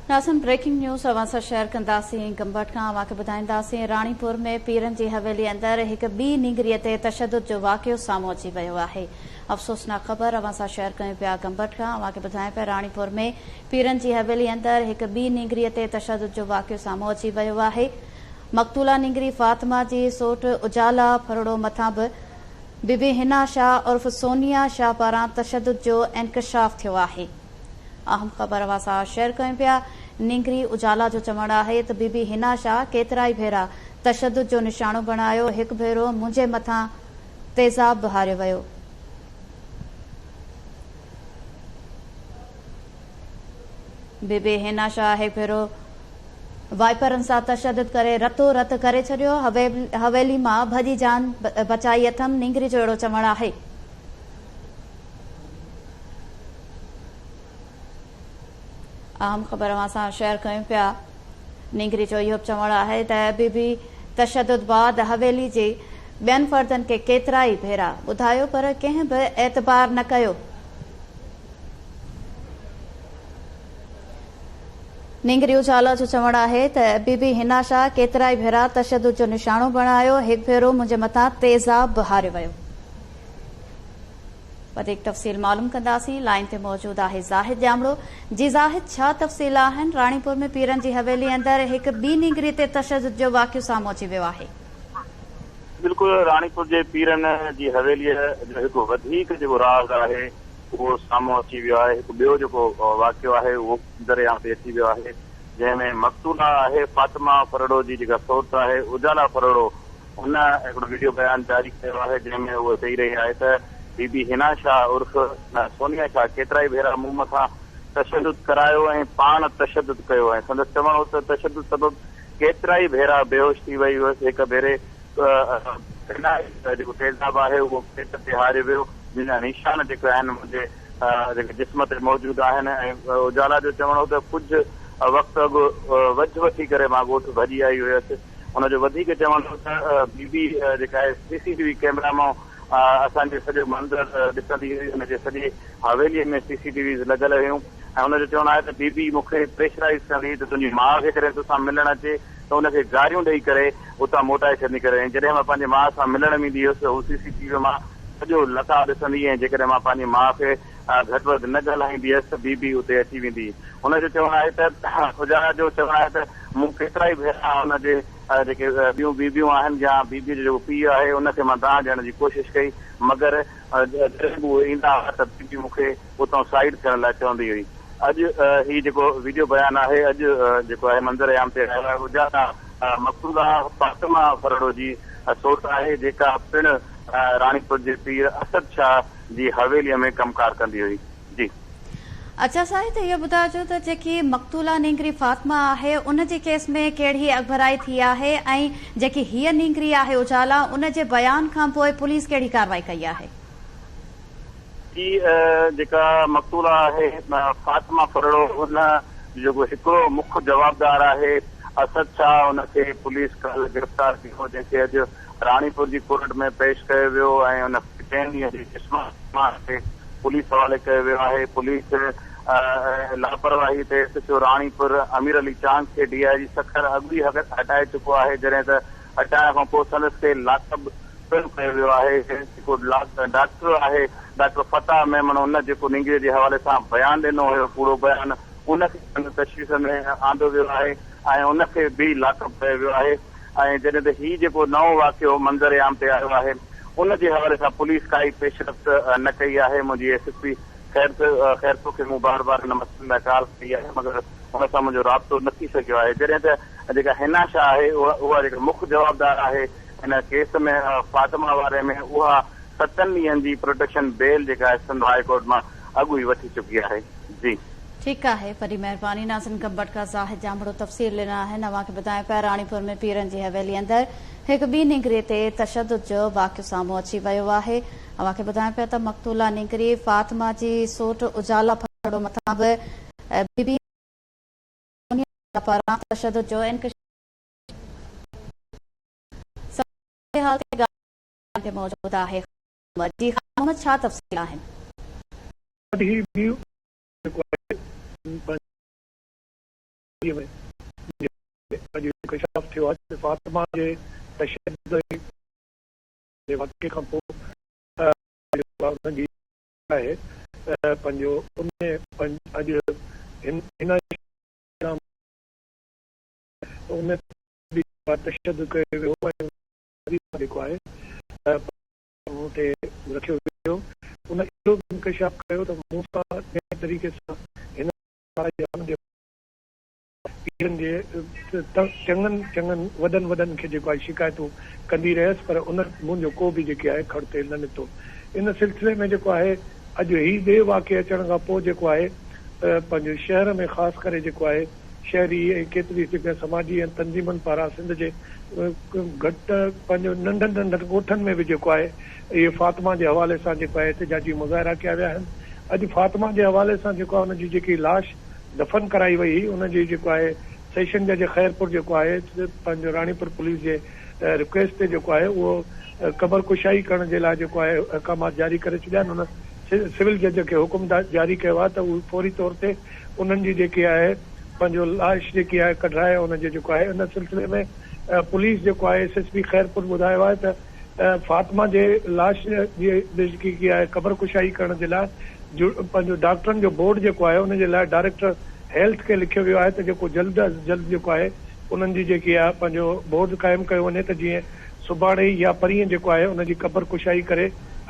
ناظرين breaking news اوهان سان شيئر ڪنداسين گمبٽ کان اوهان کي ٻڌائينداسين راڻيپور ۾ پيرن جي حويلي اندر هڪ ٻي نينگري تي تشدد جو واقعو سامهون اچي ويو آهي افسوسناڪ خبر اوهان سان شيئر ڪيون پيا گمبٽ کان اوهان کي ٻڌايان پيا راڻيپور ۾ پيرن جي حويلي اندر هڪ ٻي نينگري تي تشدد جو واقعو سامهون اچي ويو آهي مقتولا نينگري فاطمه جي سوٽ اجالا ڦرڙو مٿان به بي بي حنا شاهه عرف سونيا شاهه پاران تشدد جو انڪشاف ٿيو آهي. اهم خبر اوهان سان شيئر ڪيون پيا، نينگري اجالا جو چوڻ آهي ته بي بي حنا شاهه ڪيترائي ڀيرا تشدد جو نشانو بڻايو، هڪ ڀيرو منهنجي مٿان تيزاب به هاريو ويو. بي بي حنا شاهه هڪ ڀيرو وائپرن سان تشدد ڪري رتو رت ڪري ڇڏيو، حويلي مان ڀڄي جان بچائي اٿم، نينگري جو اهڙو چوڻ آهي. اهم خبر اوهان سان شيئر ڪيون پيا نينگري جو اهو به چوڻ آهي ته بي بي تشدد بعد حويلي جي ٻين فردن کي ڪيترائي ڀيرا ٻڌايو پر ڪنهن به اعتبار نه ڪيو. نينگري اجالا جو چوڻ آهي ته بي بي حنا شاهه ڪيترائي ڀيرا تشدد جو نشانو بڻايو هڪ ڀيرو منهنجي مٿان تيزاب به هاريو ويو. وڌيڪ تفصيل معلوم ڪنداسين لائين تي موجود آهي زاهد ڄامڙو جي زاهد ڇا تفصيل آهن راڻيپور ۾ پيرن جي حويلي اندر هڪ ٻي نينگري تي تشدد جو واقعو سامهون اچي ويو آهي. بلڪل راڻيپور جي پيرن جي حويلي جو هڪ وڌيڪ جيڪو راز آهي اهو سامهون اچي ويو آهي هڪ ٻيو جيڪو واقعو آهي اهو منظر عام تي اچي ويو آهي جنهن ۾ مقتولا آهي فاطمه ڦرڙو جي جيڪا سوٽ آهي اجالا ڦرڙو هن هڪڙو وڊيو بيان جاري ڪيو آهي جنهن ۾ هوء چئي رهي آهي ته بي بي حنا شاهه عرف سونيا شاهه ڪيترائي ڀيرا مون مٿان تشدد ڪرايو ۽ پاڻ تشدد ڪيو ۽ سندس چوڻ هو ته تشدد سبب ڪيترائي ڀيرا بيهوش ٿي وئي هيس هڪ ڀيري فنائل جيڪو تيزاب آهي اهو پيٽ تي هاريو ويو جنهن جا نشان جيڪي آهن منهنجي جيڪي جسم تي موجود آهن ۽ اجالا جو چوڻ هو ته ڪجهه وقت اڳ وجهه وٺي ڪري مان ڳوٺ ڀڄي آئي هيس هن جو وڌيڪ چوڻ هو ته بي بي جيڪا آهي سي سي ٽي وي ڪئميرا مان اسان جو سڄو منظر ڏسندي هئي، هن جي سڄي حويلي ۾ سي سي ٽي ويز لڳل هيون ۽ هن جو چوڻ آهي ته بي بي مون کي پريشرائيز ڪندي هئي ته تنهنجي ماء کي ڪڏهن توسان ملڻ اچي ته ان کي گاريون ڏئي ڪري اتان موٽائي ڇڏندي ڪري ۽ جڏهن مان پنهنجي ماء سان ملڻ ويندي هيس ته هو سي سي ٽي وي مان سڄو لقاء ڏسندي ۽ جيڪڏهن مان پنهنجي ماء کي گهٽ وڌ نه ڳالهائيندي هيس ته بي بي اتي اچي ويندي. هن جو چوڻ آهي ته خجا جو چوڻ آهي ته مون ڪيترائي ڀيرا ان جي جيڪي ٻيون بيبيون آهن يا بيبيء جو جيڪو پيء آهي ان کي مان دانهن ڏيڻ جي ڪوشش ڪئي مگر جڏهن به اهي ايندا هئا ته بيبي مون کي اتان سائيڊ ٿيڻ لاء چوندي هئي. اڄ هي جيڪو ويڊيو بيان آهي اڄ جيڪو آهي منظر عام تي آيو آهي اجالا مقتولا فاطمه ڦرڙو جي سوٽ آهي جيڪا پڻ راڻيپور جي پير اسد شاهه جي حويليء ۾ ڪم ڪار ڪندي هئي. جي. اڇا سائين ته اهو ٻڌائجو ته جيڪي مقتولا نينگري فاطمه آهي ان جي ڪيس ۾ ڪهڙي اڳڀرائي ٿي آهي ۽ جيڪي هيء نينگري آهي اجالا ان جي بيان کان پوء پوليس ڪهڙي ڪارروائي ڪئي آهي؟ جي جيڪا مقتولا آهي فاطمه ڦرڙو ان جو جيڪو هڪڙو مک جوابدار آهي اسد شاهه ان کي پوليس ڪالهه گرفتار ڪيو جنهن کي اڄ راڻيپور جي ڪورٽ ۾ پيش ڪيو ويو ۽ ان کي ٽئين ڏينهن جي جسماني رمانڊ تي پوليس حوالي ڪيو ويو آهي. پوليس لاپرواهي تي S H O Ranipur Amir Ali Chang کي ڊي I جي سکر اڳ ئي هٽائي چڪو آهي جڏهن ته هٽائڻ کان پوء سندس کي لاڪ اپ پڻ ڪيو ويو آهي جيڪو ڊاڪٽر آهي ڊاڪٽر فتاح ميمڻ ان جيڪو نينگري جي حوالي سان بيان ڏنو هيو ڪوڙو بيان ان کي پڻ تشويش ۾ آندو ويو آهي ۽ ان کي به لاڪ اپ ڪيو ويو آهي. ۽ جڏهن ته هي جيڪو نئون واقعو منظر عام تي آيو آهي ان جي حوالي سان پوليس ڪائي پيش رفت نه ڪئي آهي منهنجي ايس ايس پي خيرپور کي مون بار بار ان مسئلي لاء ڪال ڪئي آهي مگر ان سان منهنجو رابطو نه ٿي سگهيو آهي جڏهن ته جيڪا حنا شاهه آهي اها جيڪا مک جوابدار آهي ان ڪيس ۾ فاطمه واري ۾ اها ستن ڏينهن جي پروٽيڪشن بيل جيڪا آهي سنڌ هاء ڪورٽ مان اڳ ئي وٺي چڪي آهي جي. ٺيڪ آهي وڏي مهرباني ناظرين گمبٽ کان زاهد ڄامڙو تفصيل ڏنا آهن اوهان کي ٻڌايون پيا راڻيپور ۾ پيرن جي حويلي اندر هڪ ٻي نينگري تي تشدد جو واقعو سامهون اچي ويو آهي اوهان کي ٻڌايون پيا ته مقتولا نينگري فاطمه جي سوٽ اجالا ڦرڙو مٿان به بي بي پاران تشدد جو انڪشاف صورتحال تي ڳالهه تي موجود آهي جي خان محمد ڇا تفصيل آهن. هي ٻيون جيڪو آهي پنهنجي. حويلي ۾ اڄ انڪشاف ٿيو آهي ته فاطمه جي تشدد جي واقعي کان پوء جيڪو ان جي آهي پنهنجو ان اڄ هن ان به تشدد ڪيو ويو ۽ جيڪو آهي تي رکيو ويو. ان اهو به انڪشاف ڪيو ته مون سان جنهن طريقي سان هن جي پيرن جي چڱن چڱن وڏن وڏن کي جيڪو آهي شڪايتون ڪندي رهيس پر ان منهنجو ڪو به جيڪي آهي کڙ تيل نه نڪتو. ان سلسلي ۾ جيڪو آهي اڄ هي ٻئي واقعي اچڻ کان پوء جيڪو آهي پنهنجي شهر ۾ خاص ڪري جيڪو آهي شهري ۽ ڪيتري جيڪا سماجي ۽ تنظيمن پاران سنڌ جي گهٽ پنهنجو ننڍن ننڍن ڳوٺن ۾ به جيڪو آهي اهي فاطمه جي حوالي سان جيڪو آهي احتجاجي مظاهرا ڪيا ويا آهن. اڄ فاطمه جي حوالي سان جيڪو آهي ان جي جيڪي لاش دفن ڪرائي وئي هئي ان جي جيڪو آهي سيشن جج خيرپور جيڪو آهي پنهنجو راڻيپور پوليس جي رڪويسٽ تي جيڪو آهي اهو قبر ڪشائي ڪرڻ جي لاء جيڪو آهي احڪامات جاري ڪري ڇڏيا آهن ان سول جج کي حڪم جاري ڪيو آهي ته هو فوري طور تي انهن جي جيڪي آهي پنهنجو لاش جيڪي آهي ڪڍرائي ان جي جيڪو آهي ان سلسلي ۾ پوليس جيڪو آهي ايس ايس پي خيرپور ٻڌايو آهي ته فاطمه جي لاش جي جيڪي آهي قبر ڪشائي ڪرڻ جي لاء پنهنجو ڊاڪٽرن جو بورڊ جيڪو آهي ان جي لاء ڊائريڪٽر هيلٿ کي لکيو ويو آهي ته جيڪو جلد از جلد جيڪو آهي انهن جي جيڪي آهي پنهنجو بورڊ قائم ڪيو وڃي ته جيئن سڀاڻي يا پرينء جيڪو آهي ان جي قبر ڪشائي ڪري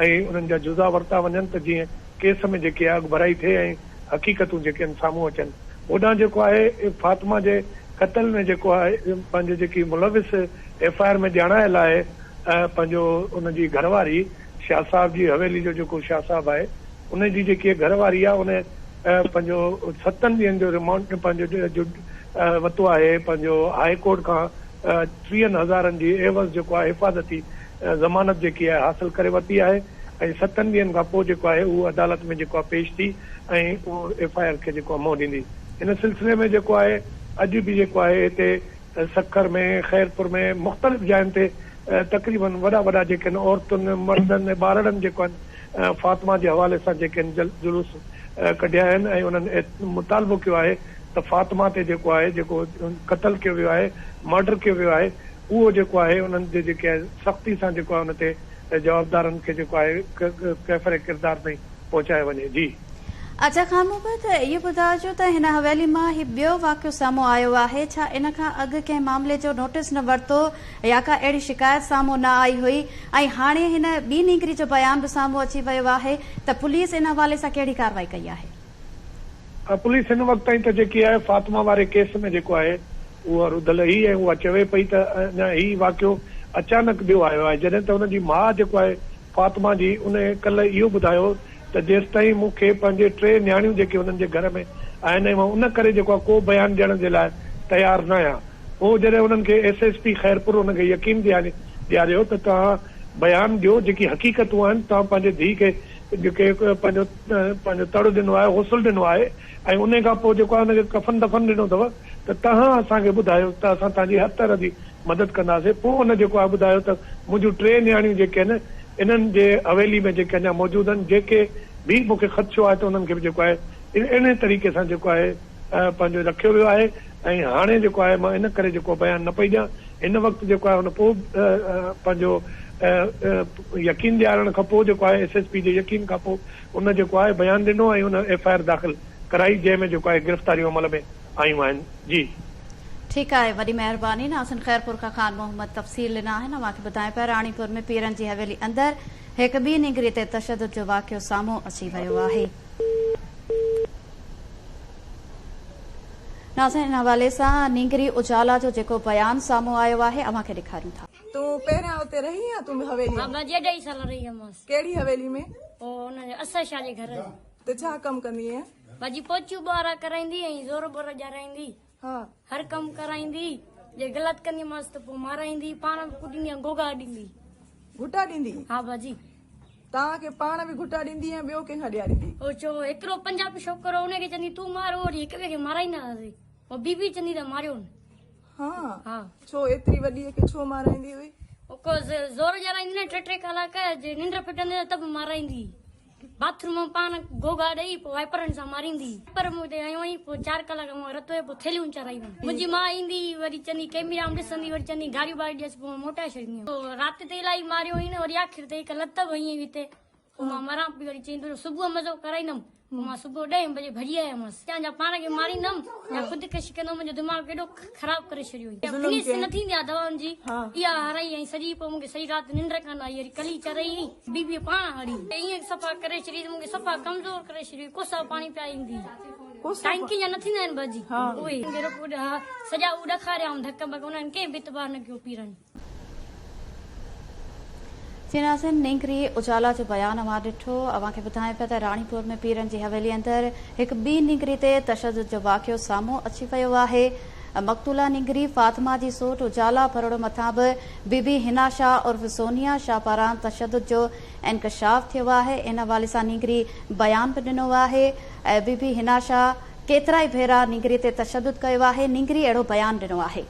۽ انهن جا جزا ورتا وڃن ته جيئن ڪيس ۾ جيڪي آهي اڳڀرائي ٿئي ۽ حقيقتون جيڪي آهن سامهون اچن. هوڏانهن جيڪو آهي فاطمه جي قتل ۾ جيڪو آهي پنهنجو جيڪي ملوث ايف I R ۾ ڄاڻايل آهي پنهنجو ان جي گهر واري شاهه صاحب جي حويلي جو جيڪو شاهه صاحب آهي ان جي جيڪي گهر واري آهي ان پنهنجو ستن ڏينهن جو رمانڊ پنهنجو جو وتو آهي پنهنجو هاء ڪورٽ کان ٽيهن هزارن جي عيوض جيڪو آهي حفاظتي ضمانت جيڪي آهي حاصل ڪري ورتي آهي. ۽ ستن ڏينهن کان پوء جيڪو آهي اهو عدالت ۾ جيڪو آهي پيش ٿي ۽ اهو ايف I R کي جيڪو آهي منهن ڏيندي. ان سلسلي ۾ جيڪو آهي اڄ به جيڪو آهي هتي سکر ۾ خيرپور ۾ مختلف جاين تي تقريبن وڏا وڏا جيڪي آهن عورتن مردن ۽ ٻارڙن جيڪو آهن فاطمه جي حوالي سان جيڪي آهن جلوس ڪڍيا آهن ۽ انهن مطالبو ڪيو آهي ته فاطمه تي جيڪو آهي جيڪو قتل ڪيو ويو آهي مرڊر ڪيو ويو آهي اهو جيڪو آهي انهن جي جيڪي آهي سختي سان جيڪو آهي ان تي ته جوابدارن کي جيڪو آهي ڪيفر ڪردار تائين پهچايو وڃي. جي. اچا خان محمد اهو ٻڌائجو ته هن حويلي مان هي ٻيو واقعو سامهون آيو آهي ڇا ان کان اڳ ڪنهن معاملي جو نوٽيس نه ورتو يا ڪا اهڙي شڪايت سامهون نه آئي هئي ۽ هاڻي هن ٻي نينگري جو بيان به سامهون اچي ويو آهي ته پوليس ان حوالي سان ڪهڙي ڪارروائي ڪئي آهي. پوليس هن وقت تائين ته جيڪي آهي فاطمه واري ڪيس ۾ جيڪو آهي اها رڌل هئي ۽ اها چوي پئي ته اڃا هي واقعو اچانڪ ٻيو آيو آهي جڏهن ته ان جي ماء جيڪو آهي فاطمه جي ان ڪلهه اهو ٻڌايو ته جيستائين مون کي پنهنجي ٽي نياڻيون جيڪي انهن جي گهر ۾ آهن ۽ مان ان ڪري جيڪو آهي ڪو بيان ڏيڻ جي لاء تيار نه آهيان پوء جڏهن انهن کي ايس ايس پي خيرپور انهن کي يقين ڏياريو ته توهان بيان ڏيو جيڪي حقيقتون آهن توهان پنهنجي ڌيء کي جيڪي پنهنجو پنهنجو تڙ ڏنو آهي، غسل ڏنو آهي ۽ انهي کان پوء جيڪو آهي ان کي ڪفن دفن ڏنو اٿو ته توهان اسان کي ٻڌايو ته اسان توهان جي هر طرح جي مدد ڪنداسين. پوء ان جيڪو آهي ٻڌايو ته منهنجون ٽي نياڻيون جيڪي آهن انهن جي حويلي ۾ جيڪي اڃا موجود آهن جيڪي به مون کي خدشو آهي ته انهن کي به جيڪو آهي اهڙي طريقي سان جيڪو آهي پنهنجو رکيو ويو آهي ۽ هاڻي جيڪو آهي مان ان ڪري جيڪو بيان نه پئي ڏيان هن وقت جيڪو آهي هن پوء پنهنجو يقين ڏيارڻ کان پوء جيڪو آهي ايس ايس پي جي يقين کان پوء ان جيڪو آهي بيان ڏنو ۽ ان ايف I R داخل ڪرائي جنهن ۾ جيڪو آهي گرفتاريون عمل ۾ آيون آهن جي. ٺيڪ آهي وڏي مهرباني ناظرين خيرپور کان خان محمد تفصيل ڏنا آهن اوهان کي ٻڌايون پيا راڻيپور ۾ پيرن جي حويلي اندر هڪ ٻي نينگري تي تشدد جو واقعو سامهون اچي ويو آهي. ناظرين ان حوالي سان نينگري اجالا جو جيڪو بيان سامهون آيو آهي اوهان کي ڏيکاريون ٿا. تون پهريان اتي رهي آن تون حويلي ۾؟ ها مان ڏيڍ ئي سال رهي هيم. ڪهڙي حويلي ۾؟ او ان جي اسد شاهه جي گهر. ته ڇا ڪم ڪندي هئين؟ باجي پوچيون ٻهارا ڪرائيندي ۽ زور ٻور ڏيارائيندي. ها. هر ڪم ڪرائيندي، جي غلط ڪنديمانس ته پوء مارائيندي، پاڻ به ڪٽيندي ۽ گوگا ڏيندي. گهٽا ڏيندي؟ ها باجي. توهان کي پاڻ به گهٽا ڏيندي يا ٻيو ڪنهن کان ڏياريندي؟ او چئو هڪڙو پنجابي ڇوڪرو ان کي چوندي تون مار اهو وري هڪ ٻئي کي مارائيندا هئاسين. پوء بي بي چوندي ته ماريو نه. ها. ها. ڇو ايتري وڏيء کي ڇو مارائيندي هئي؟ او ڪو زور ڏيارائيندي نه ٽي ٽي ڪلاڪ جي ننڊ ڦٽندي ته به مارائيندي. باٿ روم ۾ پاڻ گوگا ڏئي پوء وائپرن سان ماريندي هئي. پر مون تي هنيو هئين پوء چار ڪلاڪ مون رت هيو پوء ٿيلهيون چرائي ويم. منهنجي ماء ايندي هئي وري چوندي ڪئميرا ۾ ڏسندي وري چوندي گاريون ٻاري ڏيس پوء مان موٽائي ڇڏيندي هيم. پوء رات تي الاهي ماريو هئين وري آخر تي هڪ لت به هنئي هئي هتي پوء مان مران پئي وري چيائين تنهنجو صبح مزو ڪرائيندم پوء مان صبح ڏهين بجي ڀڄي آيم هئس. چيائين جا پاڻ کي ماريندم يا خودڪشي ڪندم منهنجو دماغ ايڏو خراب ڪري ڇڏيو هئي. فنش نه ٿيندي آهي دوائن جي اها هارائي ۽ سڄي پوء مون کي سڄي رات ننڊ ڪانه آئي وري ڪلي چرئي هئي بي بي پاڻ هڙي ائين صفا ڪري ڇڏي مون کي صفا ڪمزور ڪري ڇڏيو ڪوسا پاڻي پيا ايندي ٽانڪي جا نه ٿيندا آهن ڀاڄي اهي سڄا هو ڏکاريا هئم ڌڪ بڪ انهن ڪنهن به اعتبار نه ڪيو پيرن. چيناسين نينگري اجالا جو بيان اوهان ڏٺو، اوهان کي ٻڌايون پيا ته راڻيپور ۾ پيرن جي حويلي اندر هڪ ٻي نينگري تي تشدد جو واقعو سامهون اچي ويو آهي، مقتوله نينگري فاطمه جي سوٽ اجالا ڦرڙو مٿان به بي بي حنا شاهه عرف سونيا شاهه پاران تشدد جو انڪشاف ٿيو آهي، ان حوالي سان نينگري بيان به ڏنو آهي، بي بي حنا شاهه ڪيترائي ڀيرا نينگري تي تشدد ڪيو آهي، نينگري اهڙو بيان ڏنو آهي.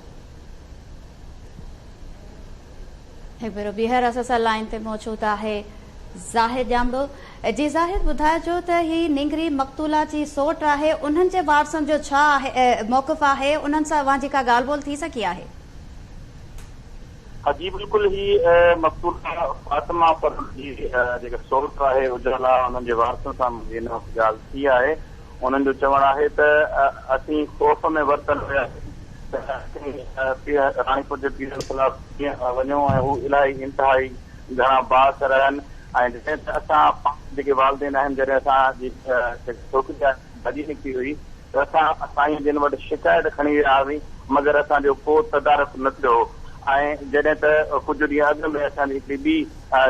هڪ ڀيرو ٻيهر اسان سان لائين تي موجود آهي زاهد ڄامڙو جي زاهد ٻڌائجو ته هي نينگري مقتولا جي سوٽ آهي انهن جي وارثن جو ڇا آهي موقف آهي انهن سان اوهان جي ڪا ڳالهه ٻولهه ٿي سگهي آهي؟ ها جي بلڪل هي مقتولا فاطمه پرول جي جيڪا سوٽ آهي اجالا انهن جي وارثن سان منهنجي هن وقت ڳالهه ٿي آهي انهن جو چوڻ آهي ته اسين خوف ۾ ورتل هياسين ته اسين راڻيپور جي پيرن خلاف ڪيئن وڃون ۽ هو الاهي انتهائي گهڻا بااثر آهن ۽ جڏهن ته اسان پاڻ جيڪي والدين آهن جڏهن اسان جي جيڪا ڇوڪري آهي ڀڄي نڪتي هئي ته اسان سائين جن وٽ شڪايت کڻي ويا هئاسين مگر اسان جو ڪو تدارڪ نه ٿيو هو ۽ جڏهن ته ڪجهه ڏينهن اڳ ۾ اسان جي هڪڙي ٻي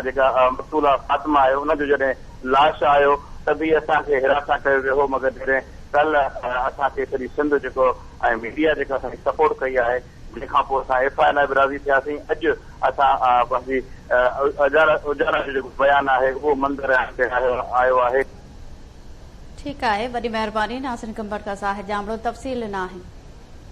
جيڪا مقتوله فاطمه آهي ان جو جڏهن لاش آيو ته به اسان کي هراسان ڪيو ويو هو مگر جڏهن ڪلهه اسان کي سڄي سنڌ جيڪو ۽ ميڊيا جيڪا اسان کي سپورٽ ڪئي آهي جنهن کان پوء اسان ايف I R لاء به راضي ٿياسين اڄ اسان پنهنجي اجالا جو جيڪو بيان آهي اهو منظر عام تي آيو آهي. ٺيڪ آهي وڏي مهرباني ناظرين ڪنڀر کان زاهد ڄامڙو تفصيل ڏنا آهن.